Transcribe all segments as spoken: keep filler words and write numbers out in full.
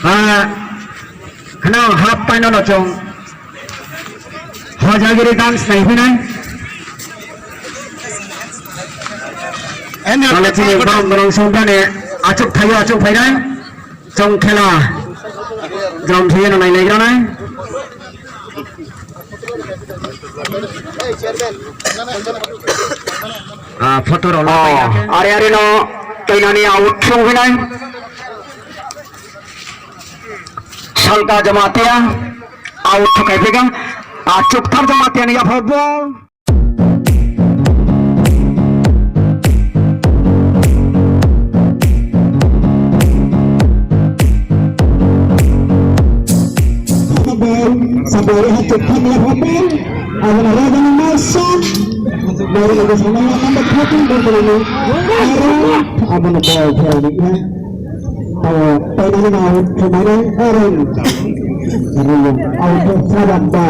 Ah, kheno hap paino no chong. Hojagiri dance nai hinai. Kala chini borok borok songpani achuk thaio achuk phainai. Chong khela. Jom thaiyo no nai nai granai. Ah, photo rok. Oh, ari ari no kainani out song hinai. Salka Jamatia out khaipika. Ah, Chukthar Jamatia ni yaphar ball. Sabai ha Chukthar ni yaphar ball. Aboni rajani masa. Bari lagi sama yang anda khatung berkelahi. Aboni ball. Tawa, tainani na out khainai, Aaron. Aaron, out khairok ba.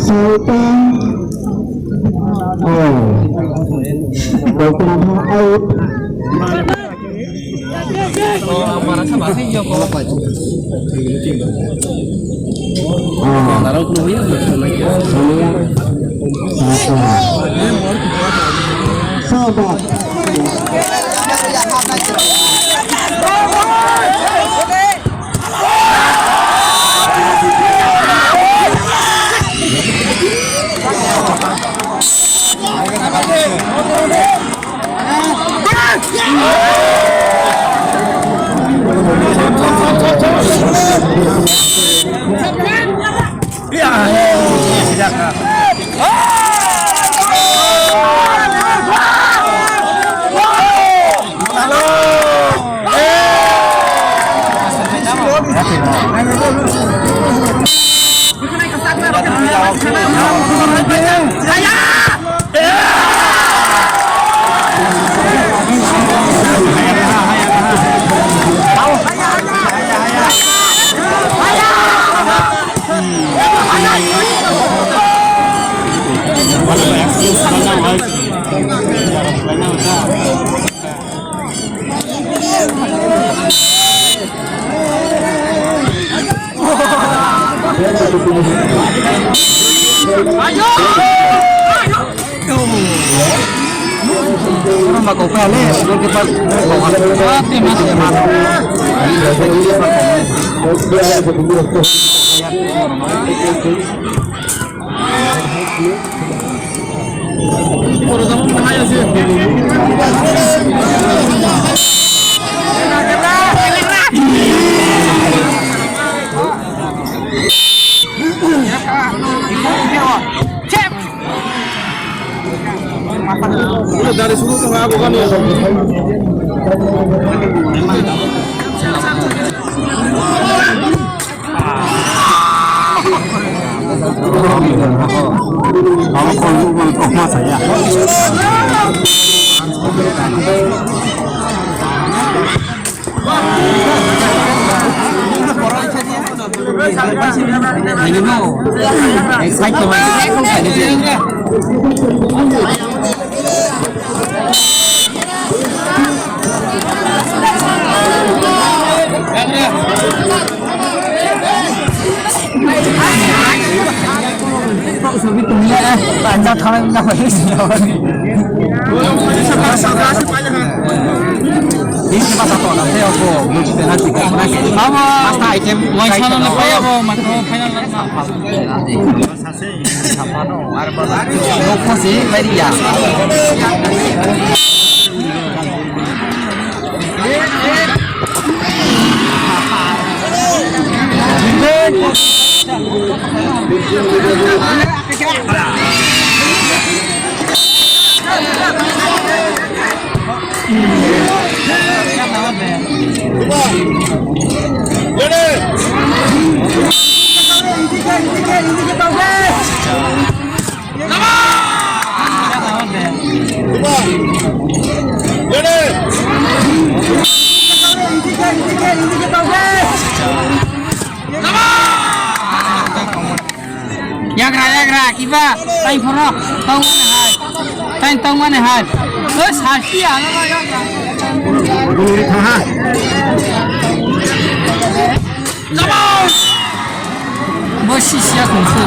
Sultan. Oh. Sultan out. Ah. Sabat. Dari suruh tengah aku kan ya. Yagra, yagra, kiba, tai phoro, tongmani hai, tai tongmani hai. Oi, sasi ano ba ya. Guri thang ha. Bo sisi ya kung fu.